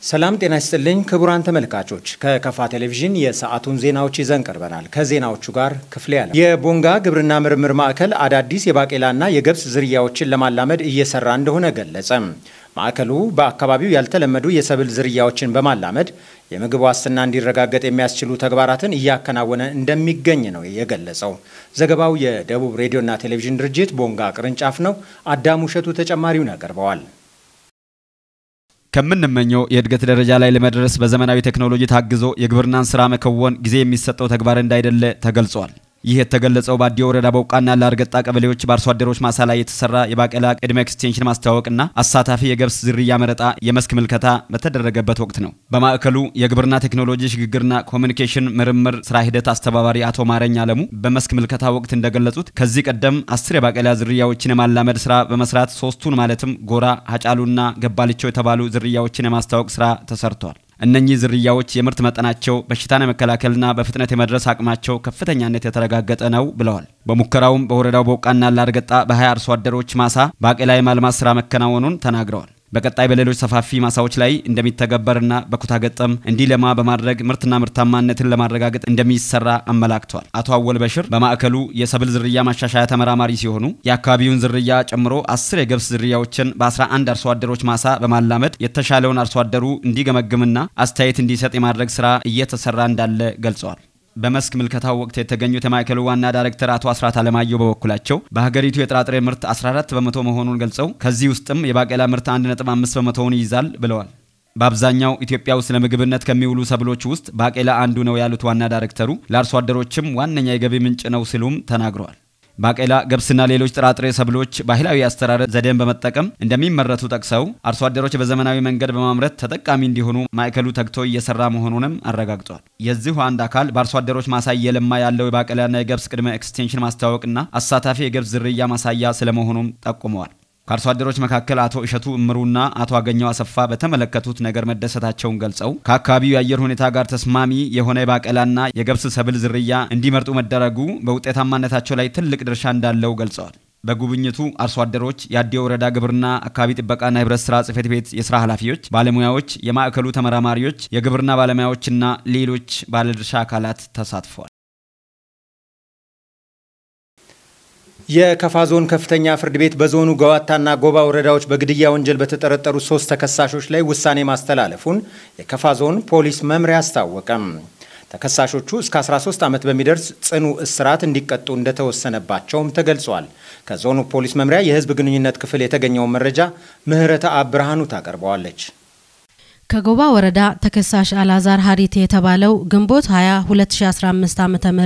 ሰላም ጤና ይስጥልኝ ክቡራን ተመልካቾች፣ ከከፋ ቴሌቪዥን የሰዓቱን ዜናዎች ይዘን ቀርበናል። ከዜናዎቹ ጋር ክፍሌ ያለ። የቦንጋ ግብርና ምርምር ማዕከል አዳዲስ የባቄላና የገብስ ዝርያዎችን ለማላመድ እየሰራ እንደሆነ ገለጸ። ማዕከሉ በአካባቢው ያልተለመዱ የሰብል ዝርያዎችን በማላመድ የምግብ ዋስትና እንዲረጋገጥ የሚያስችሉ ተግባራትን እያከናወነ እንደሚገኝ ነው የገለጸው። ዘገባው የደቡብ ሬዲዮና ቴሌቪዥን ድርጅት ቦንጋ ቅርንጫፍ ነው። አዳሙ እሸቱ ተጨማሪውን ያቀርበዋል። ከምንመኘው የእድገት ደረጃ ላይ ለመድረስ በዘመናዊ ቴክኖሎጂ ታግዞ የግብርናን ስራ መከወን ጊዜ የሚሰጠው ተግባር እንዳይደለ ተገልጿል። ይህ የተገለጸው በአዲዮ ወረዳ በውቃና ላርገጣ ቀበሌዎች በአርሶ አደሮች ማሳ ላይ የተሰራ የባቄላ ቅድመ ኤክስቴንሽን ማስተዋወቅና አሳታፊ የገብስ ዝርያ መረጣ የመስክ ምልከታ በተደረገበት ወቅት ነው። በማዕከሉ የግብርና ቴክኖሎጂ ሽግግርና ኮሚኒኬሽን ምርምር ስራ ሂደት አስተባባሪ አቶ ማረኝ አለሙ በመስክ ምልከታ ወቅት እንደገለጹት ከዚህ ቀደም 10 የባቄላ ዝርያዎችን የማላመድ ስራ በመስራት 3ቱን ማለትም ጎራ፣ ሀጫሉና ገባልቸው የተባሉ ዝርያዎችን የማስተዋወቅ ስራ ተሰርቷል። እነኚህ ዝርያዎች የምርት መጠናቸው፣ በሽታን የመከላከልና በፍጥነት የመድረስ አቅማቸው ከፍተኛነት የተረጋገጠ ነው ብለዋል። በሙከራውም በወረዳው በውቃና ላርገጣ በ20 አርሶ አደሮች ማሳ ባቄላ የማልማት ስራ መከናወኑን ተናግረዋል። በቀጣይ በሌሎች ሰፋፊ ማሳዎች ላይ እንደሚተገበርና በኩታ ገጠም እንዲለማ በማድረግ ምርትና ምርታማነትን ለማረጋገጥ እንደሚሰራ አመላክቷል። አቶ አወል በሽር በማዕከሉ የሰብል ዝርያ ማሻሻያ ተመራማሪ ሲሆኑ የአካባቢውን ዝርያ ጨምሮ 10 የገብስ ዝርያዎችን በ11 አርሶ አደሮች ማሳ በማላመድ የተሻለውን አርሶ አደሩ እንዲገመግምና አስተያየት እንዲሰጥ የማድረግ ስራ እየተሰራ እንዳለ ገልጸዋል። በመስክ ምልከታው ወቅት የተገኙት የማዕከሉ ዋና ዳይሬክተር አቶ አስራት አለማየሁ በበኩላቸው በሀገሪቱ የጥራጥሬ ምርት 14% መሆኑን ገልጸው ከዚህ ውስጥም የባቄላ ምርት 1.5%ውን ይይዛል ብለዋል። በአብዛኛው ኢትዮጵያ ውስጥ ለምግብነት ከሚውሉ ሰብሎች ውስጥ ባቄላ አንዱ ነው ያሉት ዋና ዳይሬክተሩ ለአርሶ አደሮችም ዋነኛ የገቢ ምንጭ ነው ሲሉም ተናግረዋል። ባቄላ፣ ገብስና ሌሎች ጥራጥሬ ሰብሎች ባህላዊ አስተራረስ ዘዴን በመጠቀም እንደሚመረቱ ጠቅሰው አርሶ አደሮች በዘመናዊ መንገድ በማምረት ተጠቃሚ እንዲሆኑ ማዕከሉ ተግቶ እየሰራ መሆኑንም አረጋግጧል። የዚሁ አንድ አካል በአርሶ አደሮች ማሳ እየለማ ያለው የባቄላና የገብስ ቅድመ ኤክስቴንሽን ማስተዋወቅና አሳታፊ የገብስ ዝርያ ማሳያ ስለመሆኑም ጠቁመዋል። ከአርሶ አደሮች መካከል አቶ እሸቱ እምሩና አቶ አገኘው አሰፋ በተመለከቱት ነገር መደሰታቸውን ገልጸው ከአካባቢው የአየር ሁኔታ ጋር ተስማሚ የሆነ የባቄላና የገብስ ሰብል ዝርያ እንዲመርጡ መደረጉ በውጤታማነታቸው ላይ ትልቅ ድርሻ እንዳለው ገልጸዋል። በጉብኝቱ አርሶ አደሮች፣ የአዲዮ ወረዳ ግብርና አካባቢ ጥበቃና ህብረት ስራ ጽሕፈት ቤት የስራ ኃላፊዎች፣ ባለሙያዎች፣ የማዕከሉ ተመራማሪዎች፣ የግብርና ባለሙያዎችና ሌሎች ባለድርሻ አካላት ተሳትፈዋል። የከፋ ዞን ከፍተኛ ፍርድ ቤት በዞኑ ገዋታና ጎባ ወረዳዎች በግድያ ወንጀል በተጠረጠሩ 3 ተከሳሾች ላይ ውሳኔ ማስተላለፉን የከፋ ዞን ፖሊስ መምሪያ አስታወቀም። ተከሳሾቹ እስከ 13 ዓመት በሚደርስ ጽኑ እስራት እንዲቀጡ እንደተወሰነባቸውም ተገልጿል። ከዞኑ ፖሊስ መምሪያ የህዝብ ግንኙነት ክፍል የተገኘውን መረጃ ምህረተ አብ ብርሃኑ ታቀርበዋለች። ከጎባ ወረዳ ተከሳሽ አላዛር ሀሪቴ የተባለው ግንቦት 20 2015 ዓ.ም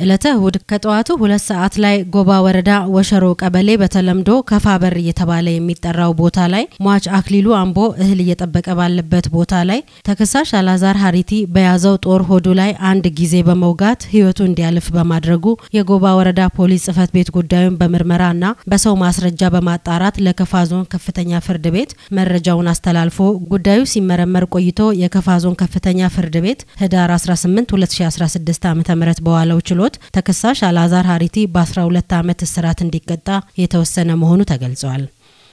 ዕለተ እሁድ ከጠዋቱ 2 ሰዓት ላይ ጎባ ወረዳ ወሸሮ ቀበሌ በተለምዶ ከፋ በር እየተባለ የሚጠራው ቦታ ላይ ሟች አክሊሉ አምቦ እህል እየጠበቀ ባለበት ቦታ ላይ ተከሳሽ አላዛር ሀሪቲ በያዘው ጦር ሆዱ ላይ አንድ ጊዜ በመውጋት ህይወቱ እንዲያልፍ በማድረጉ የጎባ ወረዳ ፖሊስ ጽሕፈት ቤት ጉዳዩን በምርመራና በሰው ማስረጃ በማጣራት ለከፋ ዞን ከፍተኛ ፍርድ ቤት መረጃውን አስተላልፎ ጉዳዩ ሲመረመር ቆይቶ የከፋ ዞን ከፍተኛ ፍርድ ቤት ህዳር 18 2016 ዓ.ም በዋለው ችሎት ተከሳሽ አላዛር ሀሪቲ በ12 ዓመት እስራት እንዲቀጣ የተወሰነ መሆኑ ተገልጿል።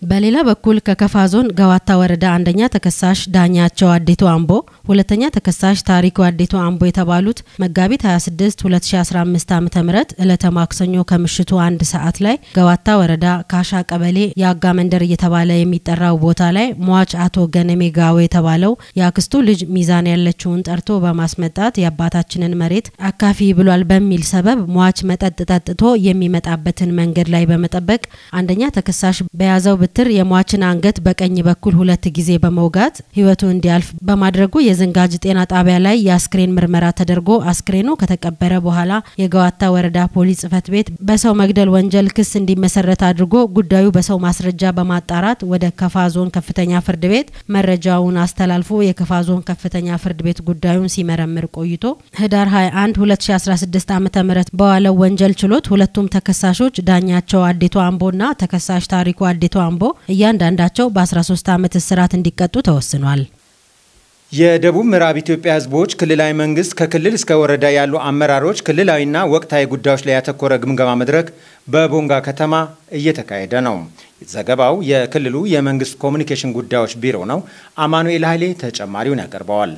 በሌላ በኩል ከከፋ ዞን ገዋታ ወረዳ አንደኛ ተከሳሽ ዳኛቸው አዴቶ አምቦ፣ ሁለተኛ ተከሳሽ ታሪኩ አዴቶ አምቦ የተባሉት መጋቢት 26 2015 ዓ.ም ዕለተ ማክሰኞ ከምሽቱ 1 ሰዓት ላይ ገዋታ ወረዳ ካሻ ቀበሌ ያጋ መንደር እየተባለ የሚጠራው ቦታ ላይ ሟች አቶ ገነሜ ጋው የተባለው የአክስቱ ልጅ ሚዛን ያለችውን ጠርቶ በማስመጣት የአባታችንን መሬት አካፊ ብሏል በሚል ሰበብ ሟች መጠጥ ጠጥቶ የሚመጣበትን መንገድ ላይ በመጠበቅ አንደኛ ተከሳሽ በያዘው ብትር የሟችን አንገት በቀኝ በኩል 2 ጊዜ በመውጋት ህይወቱ እንዲያልፍ በማድረጉ የዝንጋጅ ጤና ጣቢያ ላይ የአስክሬን ምርመራ ተደርጎ አስክሬኑ ከተቀበረ በኋላ የገዋታ ወረዳ ፖሊስ ጽሕፈት ቤት በሰው መግደል ወንጀል ክስ እንዲመሰረት አድርጎ ጉዳዩ በሰው ማስረጃ በማጣራት ወደ ከፋ ዞን ከፍተኛ ፍርድ ቤት መረጃውን አስተላልፎ የከፋ ዞን ከፍተኛ ፍርድ ቤት ጉዳዩን ሲመረምር ቆይቶ ህዳር 21 2016 ዓ.ም በዋለው ወንጀል ችሎት ሁለቱም ተከሳሾች ዳኛቸው አዴቶ አምቦና ተከሳሽ ታሪኩ አዴቶ አምቦ እያንዳንዳቸው በ13 ዓመት እስራት እንዲቀጡ ተወስኗል። የደቡብ ምዕራብ ኢትዮጵያ ሕዝቦች ክልላዊ መንግስት ከክልል እስከ ወረዳ ያሉ አመራሮች ክልላዊና ወቅታዊ ጉዳዮች ላይ ያተኮረ ግምገማ መድረክ በቦንጋ ከተማ እየተካሄደ ነው። ዘገባው የክልሉ የመንግስት ኮሚኒኬሽን ጉዳዮች ቢሮ ነው። አማኑኤል ኃይሌ ተጨማሪውን ያቀርበዋል።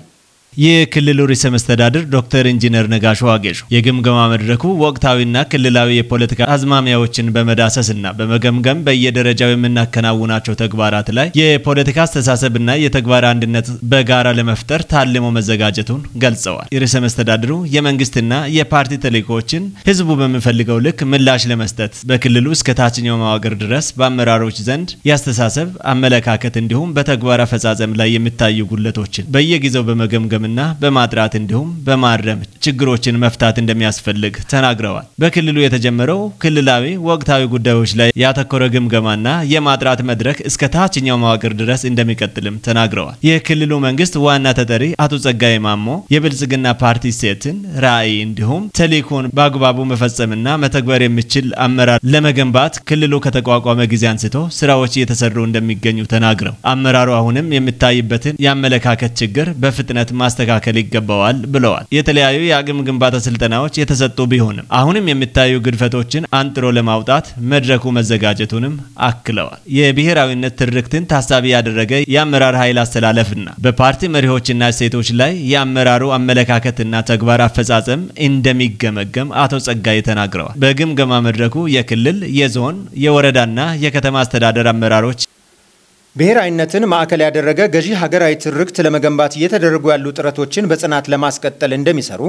የክልሉ ርዕሰ መስተዳድር ዶክተር ኢንጂነር ነጋሽ ዋጌሾ የግምገማ መድረኩ ወቅታዊና ክልላዊ የፖለቲካ አዝማሚያዎችን በመዳሰስና በመገምገም በየደረጃው የምናከናውናቸው ተግባራት ላይ የፖለቲካ አስተሳሰብና የተግባር አንድነት በጋራ ለመፍጠር ታልሞ መዘጋጀቱን ገልጸዋል። ርዕሰ መስተዳድሩ የመንግስትና የፓርቲ ተልዕኮዎችን ህዝቡ በሚፈልገው ልክ ምላሽ ለመስጠት በክልሉ እስከ ታችኛው መዋቅር ድረስ በአመራሮች ዘንድ የአስተሳሰብ አመለካከት እንዲሁም በተግባር አፈጻጸም ላይ የሚታዩ ጉድለቶችን በየጊዜው በመገምገም እና በማጥራት እንዲሁም በማረም ችግሮችን መፍታት እንደሚያስፈልግ ተናግረዋል። በክልሉ የተጀመረው ክልላዊ ወቅታዊ ጉዳዮች ላይ ያተኮረ ግምገማና የማጥራት መድረክ እስከ ታችኛው መዋቅር ድረስ እንደሚቀጥልም ተናግረዋል። የክልሉ መንግስት ዋና ተጠሪ አቶ ጸጋዬ ማሞ የብልጽግና ፓርቲ ሴትን ራዕይ እንዲሁም ተልዕኮን በአግባቡ መፈጸምና መተግበር የሚችል አመራር ለመገንባት ክልሉ ከተቋቋመ ጊዜ አንስቶ ስራዎች እየተሰሩ እንደሚገኙ ተናግረው አመራሩ አሁንም የሚታይበትን የአመለካከት ችግር በፍጥነት ማስተካከል ይገባዋል ብለዋል። የተለያዩ የአቅም ግንባታ ስልጠናዎች የተሰጡ ቢሆንም አሁንም የሚታዩ ግድፈቶችን አንጥሮ ለማውጣት መድረኩ መዘጋጀቱንም አክለዋል። የብሔራዊነት ትርክትን ታሳቢ ያደረገ የአመራር ኃይል አስተላለፍና በፓርቲ መሪዎችና እሴቶች ላይ የአመራሩ አመለካከትና ተግባር አፈጻጸም እንደሚገመገም አቶ ጸጋዬ ተናግረዋል። በግምገማ መድረኩ የክልል፣ የዞን፣ የወረዳና የከተማ አስተዳደር አመራሮች ብሔራዊነትን ማዕከል ያደረገ ገዢ ሀገራዊ ትርክት ለመገንባት እየተደረጉ ያሉ ጥረቶችን በጽናት ለማስቀጠል እንደሚሰሩ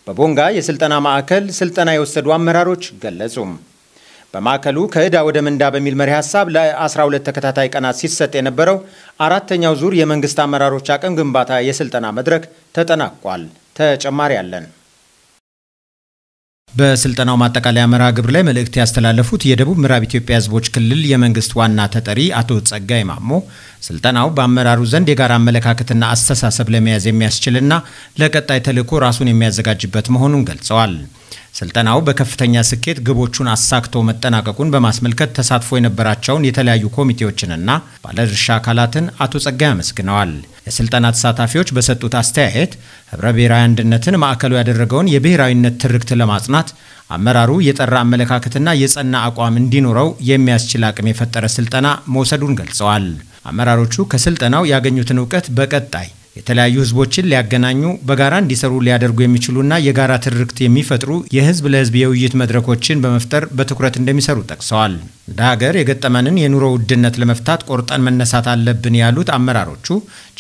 በቦንጋ የስልጠና ማዕከል ስልጠና የወሰዱ አመራሮች ገለጹ። በማዕከሉ ከዕዳ ወደ ምንዳ በሚል መሪ ሀሳብ ለ12 ተከታታይ ቀናት ሲሰጥ የነበረው አራተኛው ዙር የመንግስት አመራሮች አቅም ግንባታ የስልጠና መድረክ ተጠናቋል። ተጨማሪ አለን። በስልጠናው ማጠቃለያ መርሃ ግብር ላይ መልእክት ያስተላለፉት የደቡብ ምዕራብ ኢትዮጵያ ሕዝቦች ክልል የመንግስት ዋና ተጠሪ አቶ ጸጋዬ ማሞ ስልጠናው በአመራሩ ዘንድ የጋራ አመለካከትና አስተሳሰብ ለመያዝ የሚያስችልና ለቀጣይ ተልዕኮ ራሱን የሚያዘጋጅበት መሆኑን ገልጸዋል። ስልጠናው በከፍተኛ ስኬት ግቦቹን አሳክቶ መጠናቀቁን በማስመልከት ተሳትፎ የነበራቸውን የተለያዩ ኮሚቴዎችንና ባለድርሻ አካላትን አቶ ጸጋዬ አመስግነዋል። የስልጠና ተሳታፊዎች በሰጡት አስተያየት ህብረ ብሔራዊ አንድነትን ማዕከሉ ያደረገውን የብሔራዊነት ትርክት ለማጽናት አመራሩ የጠራ አመለካከትና የጸና አቋም እንዲኖረው የሚያስችል አቅም የፈጠረ ስልጠና መውሰዱን ገልጸዋል። አመራሮቹ ከስልጠናው ያገኙትን እውቀት በቀጣይ የተለያዩ ህዝቦችን ሊያገናኙ፣ በጋራ እንዲሰሩ ሊያደርጉ የሚችሉና የጋራ ትርክት የሚፈጥሩ የህዝብ ለህዝብ የውይይት መድረኮችን በመፍጠር በትኩረት እንደሚሰሩ ጠቅሰዋል። እንደ ሀገር የገጠመንን የኑሮ ውድነት ለመፍታት ቆርጠን መነሳት አለብን ያሉት አመራሮቹ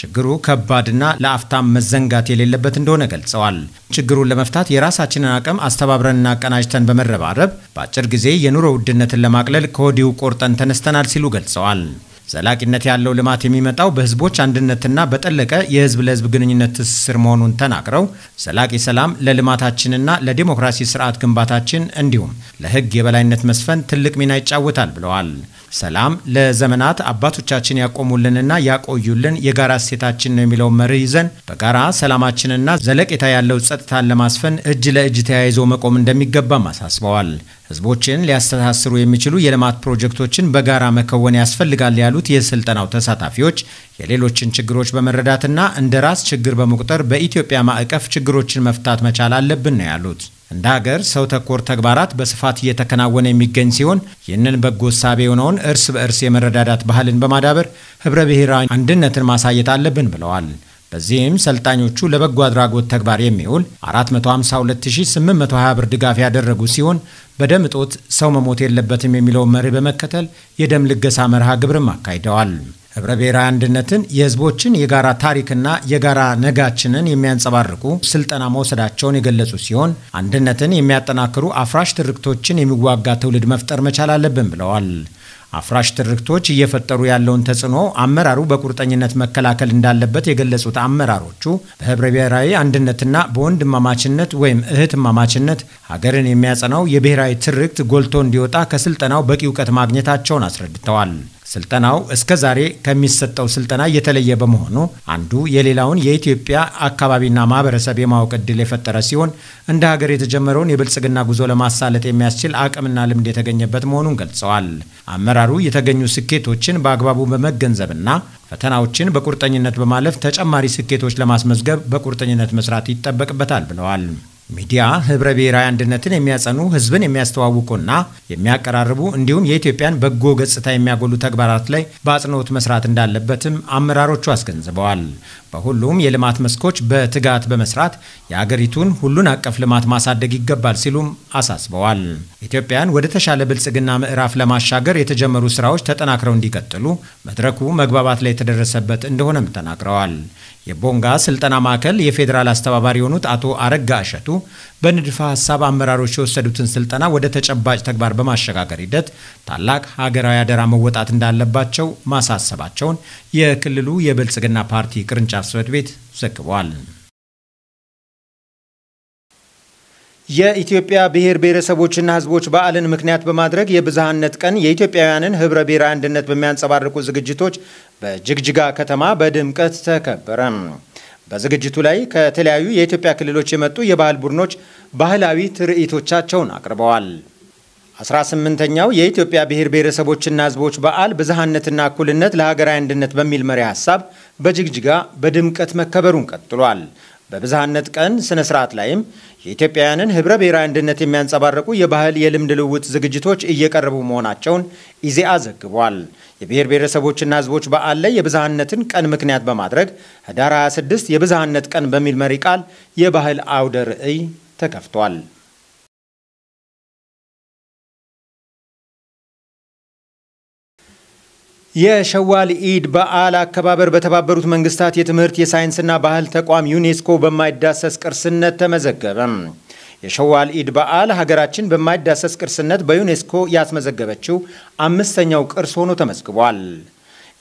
ችግሩ ከባድና ለአፍታም መዘንጋት የሌለበት እንደሆነ ገልጸዋል። ችግሩን ለመፍታት የራሳችንን አቅም አስተባብረንና አቀናጅተን በመረባረብ በአጭር ጊዜ የኑሮ ውድነትን ለማቅለል ከወዲሁ ቆርጠን ተነስተናል ሲሉ ገልጸዋል። ዘላቂነት ያለው ልማት የሚመጣው በህዝቦች አንድነትና በጠለቀ የህዝብ ለህዝብ ግንኙነት ትስስር መሆኑን ተናግረው ዘላቂ ሰላም ለልማታችንና ለዲሞክራሲ ስርዓት ግንባታችን እንዲሁም ለህግ የበላይነት መስፈን ትልቅ ሚና ይጫወታል ብለዋል። ሰላም ለዘመናት አባቶቻችን ያቆሙልንና ያቆዩልን የጋራ እሴታችን ነው የሚለው መርህ ይዘን በጋራ ሰላማችንና ዘለቄታ ያለው ጸጥታን ለማስፈን እጅ ለእጅ ተያይዞ መቆም እንደሚገባም አሳስበዋል። ህዝቦችን ሊያስተሳስሩ የሚችሉ የልማት ፕሮጀክቶችን በጋራ መከወን ያስፈልጋል ያሉት የስልጠናው ተሳታፊዎች የሌሎችን ችግሮች በመረዳትና እንደ ራስ ችግር በመቁጠር በኢትዮጵያ ማዕቀፍ ችግሮችን መፍታት መቻል አለብን ነው ያሉት። እንደ ሀገር ሰው ተኮር ተግባራት በስፋት እየተከናወነ የሚገኝ ሲሆን ይህንን በጎ እሳቤ የሆነውን እርስ በእርስ የመረዳዳት ባህልን በማዳበር ህብረ ብሔራዊ አንድነትን ማሳየት አለብን ብለዋል። በዚህም ሰልጣኞቹ ለበጎ አድራጎት ተግባር የሚውል 452820 ብር ድጋፍ ያደረጉ ሲሆን በደም እጦት ሰው መሞት የለበትም የሚለውን መርህ በመከተል የደም ልገሳ መርሃ ግብርም አካሂደዋል። ህብረ ብሔራዊ አንድነትን፣ የህዝቦችን የጋራ ታሪክና የጋራ ነጋችንን የሚያንጸባርቁ ስልጠና መውሰዳቸውን የገለጹ ሲሆን አንድነትን የሚያጠናክሩ አፍራሽ ትርክቶችን የሚዋጋ ትውልድ መፍጠር መቻል አለብን ብለዋል። አፍራሽ ትርክቶች እየፈጠሩ ያለውን ተጽዕኖ አመራሩ በቁርጠኝነት መከላከል እንዳለበት የገለጹት አመራሮቹ በህብረ ብሔራዊ አንድነትና በወንድማማችነት ወይም እህትማማችነት ሀገርን የሚያጸናው የብሔራዊ ትርክት ጎልቶ እንዲወጣ ከስልጠናው በቂ እውቀት ማግኘታቸውን አስረድተዋል። ስልጠናው እስከ ዛሬ ከሚሰጠው ስልጠና የተለየ በመሆኑ አንዱ የሌላውን የኢትዮጵያ አካባቢና ማህበረሰብ የማወቅ ዕድል የፈጠረ ሲሆን እንደ ሀገር የተጀመረውን የብልጽግና ጉዞ ለማሳለጥ የሚያስችል አቅምና ልምድ የተገኘበት መሆኑን ገልጸዋል። አመራሩ የተገኙ ስኬቶችን በአግባቡ በመገንዘብና ፈተናዎችን በቁርጠኝነት በማለፍ ተጨማሪ ስኬቶች ለማስመዝገብ በቁርጠኝነት መስራት ይጠበቅበታል ብለዋል። ሚዲያ ህብረ ብሔራዊ አንድነትን የሚያጸኑ፣ ህዝብን የሚያስተዋውቁና የሚያቀራርቡ እንዲሁም የኢትዮጵያን በጎ ገጽታ የሚያጎሉ ተግባራት ላይ በአጽንኦት መስራት እንዳለበትም አመራሮቹ አስገንዝበዋል። በሁሉም የልማት መስኮች በትጋት በመስራት የሀገሪቱን ሁሉን አቀፍ ልማት ማሳደግ ይገባል ሲሉም አሳስበዋል። ኢትዮጵያን ወደ ተሻለ ብልጽግና ምዕራፍ ለማሻገር የተጀመሩ ስራዎች ተጠናክረው እንዲቀጥሉ መድረኩ መግባባት ላይ የተደረሰበት እንደሆነም ተናግረዋል። የቦንጋ ስልጠና ማዕከል የፌዴራል አስተባባሪ የሆኑት አቶ አረጋ እሸቱ በንድፈ ሀሳብ አመራሮች የወሰዱትን ስልጠና ወደ ተጨባጭ ተግባር በማሸጋገር ሂደት ታላቅ ሀገራዊ አደራ መወጣት እንዳለባቸው ማሳሰባቸውን የክልሉ የብልጽግና ፓርቲ ቅርንጫፍ ጽሕፈት ቤት ዘግቧል። የኢትዮጵያ ብሔር ብሔረሰቦችና ሕዝቦች በዓልን ምክንያት በማድረግ የብዝሃነት ቀን የኢትዮጵያውያንን ህብረ ብሔራዊ አንድነት በሚያንጸባርቁ ዝግጅቶች በጅግጅጋ ከተማ በድምቀት ተከበረ። በዝግጅቱ ላይ ከተለያዩ የኢትዮጵያ ክልሎች የመጡ የባህል ቡድኖች ባህላዊ ትርኢቶቻቸውን አቅርበዋል። 18ኛው የኢትዮጵያ ብሔር ብሔረሰቦችና ሕዝቦች በዓል ብዝሃነትና እኩልነት ለሀገራዊ አንድነት በሚል መሪ ሀሳብ በጅግጅጋ በድምቀት መከበሩን ቀጥሏል። በብዝሃነት ቀን ስነ ስርዓት ላይም የኢትዮጵያውያንን ህብረ ብሔራዊ አንድነት የሚያንጸባርቁ የባህል የልምድ ልውውጥ ዝግጅቶች እየቀረቡ መሆናቸውን ኢዜአ ዘግቧል። የብሔር ብሔረሰቦችና ሕዝቦች በዓል ላይ የብዝሃነትን ቀን ምክንያት በማድረግ ህዳር 26 የብዝሃነት ቀን በሚል መሪ ቃል የባህል አውደ ርዕይ ተከፍቷል። የሸዋል ኢድ በዓል አከባበር በተባበሩት መንግስታት የትምህርት የሳይንስና ባህል ተቋም ዩኔስኮ በማይዳሰስ ቅርስነት ተመዘገበ። የሸዋል ኢድ በዓል ሀገራችን በማይዳሰስ ቅርስነት በዩኔስኮ ያስመዘገበችው 5ኛው ቅርስ ሆኖ ተመዝግቧል።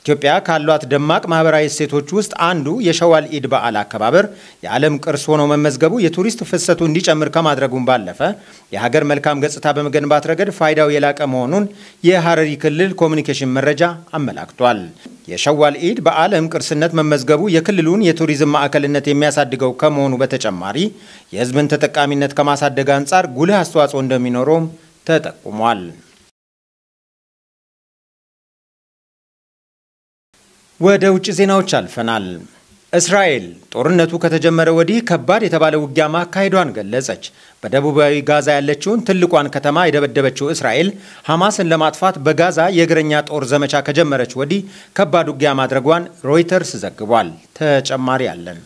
ኢትዮጵያ ካሏት ደማቅ ማህበራዊ እሴቶች ውስጥ አንዱ የሸዋል ኢድ በዓል አከባበር የዓለም ቅርስ ሆኖ መመዝገቡ የቱሪስት ፍሰቱ እንዲጨምር ከማድረጉም ባለፈ የሀገር መልካም ገጽታ በመገንባት ረገድ ፋይዳው የላቀ መሆኑን የሐረሪ ክልል ኮሚኒኬሽን መረጃ አመላክቷል። የሸዋል ኢድ በዓለም ቅርስነት መመዝገቡ የክልሉን የቱሪዝም ማዕከልነት የሚያሳድገው ከመሆኑ በተጨማሪ የሕዝብን ተጠቃሚነት ከማሳደግ አንጻር ጉልህ አስተዋጽኦ እንደሚኖረውም ተጠቁሟል። ወደ ውጭ ዜናዎች አልፈናል። እስራኤል ጦርነቱ ከተጀመረ ወዲህ ከባድ የተባለ ውጊያ ማካሄዷን ገለጸች። በደቡባዊ ጋዛ ያለችውን ትልቋን ከተማ የደበደበችው እስራኤል ሐማስን ለማጥፋት በጋዛ የእግረኛ ጦር ዘመቻ ከጀመረች ወዲህ ከባድ ውጊያ ማድረጓን ሮይተርስ ዘግቧል። ተጨማሪ አለን።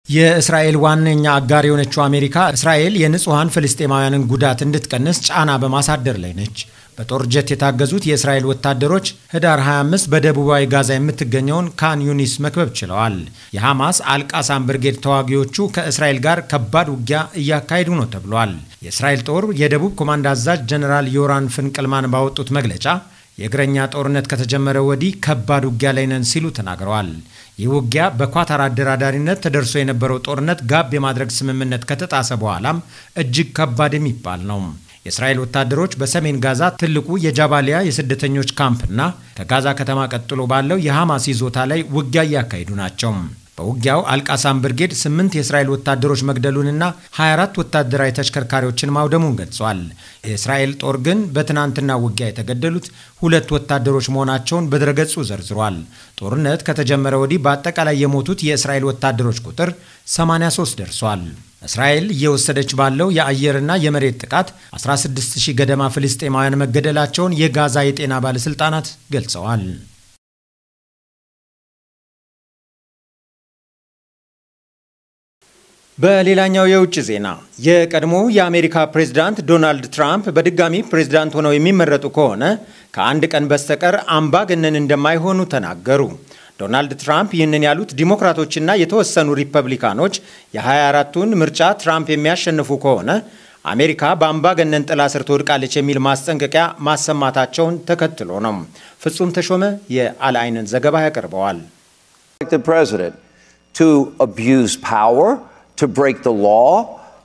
የእስራኤል ዋነኛ አጋር የሆነችው አሜሪካ እስራኤል የንጹሐን ፍልስጤማውያንን ጉዳት እንድትቀንስ ጫና በማሳደር ላይ ነች። በጦር ጀት የታገዙት የእስራኤል ወታደሮች ህዳር 25 በደቡባዊ ጋዛ የምትገኘውን ካን ዩኒስ መክበብ ችለዋል። የሐማስ አልቃሳም ብርጌድ ተዋጊዎቹ ከእስራኤል ጋር ከባድ ውጊያ እያካሄዱ ነው ተብሏል። የእስራኤል ጦር የደቡብ ኮማንድ አዛዥ ጀነራል ዮራን ፍንቅልማን ባወጡት መግለጫ የእግረኛ ጦርነት ከተጀመረ ወዲህ ከባድ ውጊያ ላይ ነን ሲሉ ተናግረዋል። ይህ ውጊያ በኳታር አደራዳሪነት ተደርሶ የነበረው ጦርነት ጋብ የማድረግ ስምምነት ከተጣሰ በኋላም እጅግ ከባድ የሚባል ነው። የእስራኤል ወታደሮች በሰሜን ጋዛ ትልቁ የጃባሊያ የስደተኞች ካምፕና ከጋዛ ከተማ ቀጥሎ ባለው የሐማስ ይዞታ ላይ ውጊያ እያካሄዱ ናቸው። በውጊያው አልቃሳም ብርጌድ 8 የእስራኤል ወታደሮች መግደሉንና 24 ወታደራዊ ተሽከርካሪዎችን ማውደሙን ገልጿል። የእስራኤል ጦር ግን በትናንትና ውጊያ የተገደሉት 2 ወታደሮች መሆናቸውን በድረገጹ ዘርዝሯል። ጦርነት ከተጀመረ ወዲህ በአጠቃላይ የሞቱት የእስራኤል ወታደሮች ቁጥር 83 ደርሷል። እስራኤል እየወሰደች ባለው የአየርና የመሬት ጥቃት 16000 ገደማ ፍልስጤማውያን መገደላቸውን የጋዛ የጤና ባለስልጣናት ገልጸዋል። በሌላኛው የውጭ ዜና የቀድሞ የአሜሪካ ፕሬዝዳንት ዶናልድ ትራምፕ በድጋሚ ፕሬዝዳንት ሆነው የሚመረጡ ከሆነ ከአንድ ቀን በስተቀር አምባገነን እንደማይሆኑ ተናገሩ። ዶናልድ ትራምፕ ይህንን ያሉት ዲሞክራቶችና የተወሰኑ ሪፐብሊካኖች የ24ቱን ምርጫ ትራምፕ የሚያሸንፉ ከሆነ አሜሪካ በአምባገነን ጥላ ስር ትወድቃለች የሚል ማስጠንቀቂያ ማሰማታቸውን ተከትሎ ነው። ፍጹም ተሾመ የአልአይንን ዘገባ ያቀርበዋል። To abuse power, to break the law,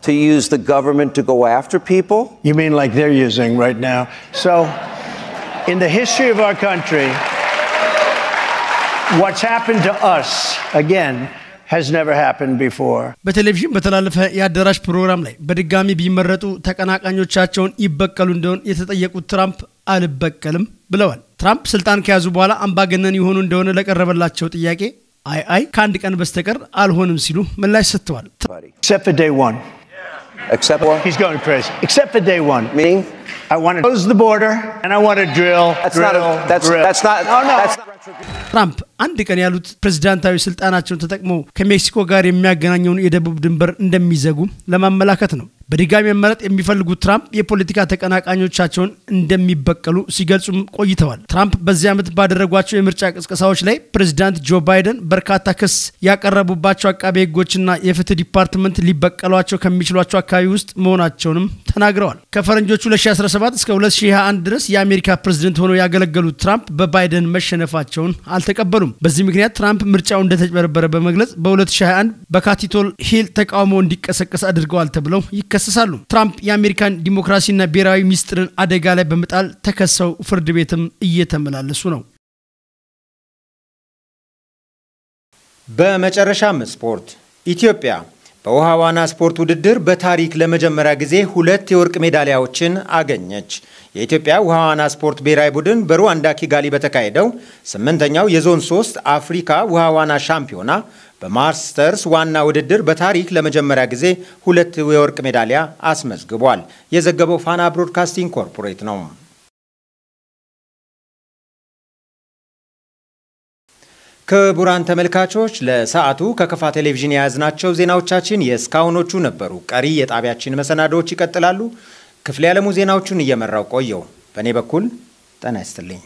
To use the government to go after people? You mean like they're using right now? So, in the history of our country, what's happened to us, again, has never happened before. በቴሌቪዥን በተላለፈ የአዳራሽ ፕሮግራም ላይ በድጋሚ ቢመረጡ ተቀናቃኞቻቸውን ይበቀሉ እንደሆን የተጠየቁት ትራምፕ አልበቀልም ብለዋል። ትራምፕ ስልጣን ከያዙ በኋላ አምባገነን የሆኑ እንደሆነ ለቀረበላቸው ጥያቄ አይ አይ ከአንድ ቀን በስተቀር አልሆንም ሲሉ ምላሽ ሰጥተዋል። Except for day one. Except what? He's going crazy. Except for day one. Meaning? I want to close the border and I want to drill, That's not drill, a, that's, drill. that's not, No, no. that's not. ትራምፕ አንድ ቀን ያሉት ፕሬዝዳንታዊ ስልጣናቸውን ተጠቅመው ከሜክሲኮ ጋር የሚያገናኘውን የደቡብ ድንበር እንደሚዘጉ ለማመላከት ነው። በድጋሚ መመረጥ የሚፈልጉት ትራምፕ የፖለቲካ ተቀናቃኞቻቸውን እንደሚበቀሉ ሲገልጹም ቆይተዋል። ትራምፕ በዚህ ዓመት ባደረጓቸው የምርጫ ቅስቀሳዎች ላይ ፕሬዝዳንት ጆ ባይደን በርካታ ክስ ያቀረቡባቸው አቃቤ ሕጎችና የፍትህ ዲፓርትመንት ሊበቀሏቸው ከሚችሏቸው አካባቢ ውስጥ መሆናቸውንም ተናግረዋል። ከፈረንጆቹ 2017 እስከ 2021 ድረስ የአሜሪካ ፕሬዝደንት ሆነው ያገለገሉት ትራምፕ በባይደን መሸነፋቸውን አልተቀበሉም። በዚህ ምክንያት ትራምፕ ምርጫው እንደተጭበረበረ በመግለጽ በ2021 በካፒቶል ሂል ተቃውሞ እንዲቀሰቀስ አድርገዋል ተብለው ይከሰሳሉ። ትራምፕ የአሜሪካን ዲሞክራሲና ብሔራዊ ሚስጥርን አደጋ ላይ በመጣል ተከሰው ፍርድ ቤትም እየተመላለሱ ነው። በመጨረሻም ስፖርት። ኢትዮጵያ በውሃ ዋና ስፖርት ውድድር በታሪክ ለመጀመሪያ ጊዜ 2 የወርቅ ሜዳሊያዎችን አገኘች። የኢትዮጵያ ውሃ ዋና ስፖርት ብሔራዊ ቡድን በሩዋንዳ ኪጋሊ በተካሄደው 8ኛው የዞን 3 አፍሪካ ውሃ ዋና ሻምፒዮና በማስተርስ ዋና ውድድር በታሪክ ለመጀመሪያ ጊዜ 2 የወርቅ ሜዳሊያ አስመዝግቧል። የዘገበው ፋና ብሮድካስቲንግ ኮርፖሬት ነው። ክቡራን ተመልካቾች ለሰዓቱ ከከፋ ቴሌቪዥን የያዝናቸው ዜናዎቻችን የእስካሁኖቹ ነበሩ። ቀሪ የጣቢያችን መሰናዶዎች ይቀጥላሉ። ክፍሌ ዓለሙ ዜናዎቹን እየመራው ቆየው። በእኔ በኩል ጤና ይስጥልኝ።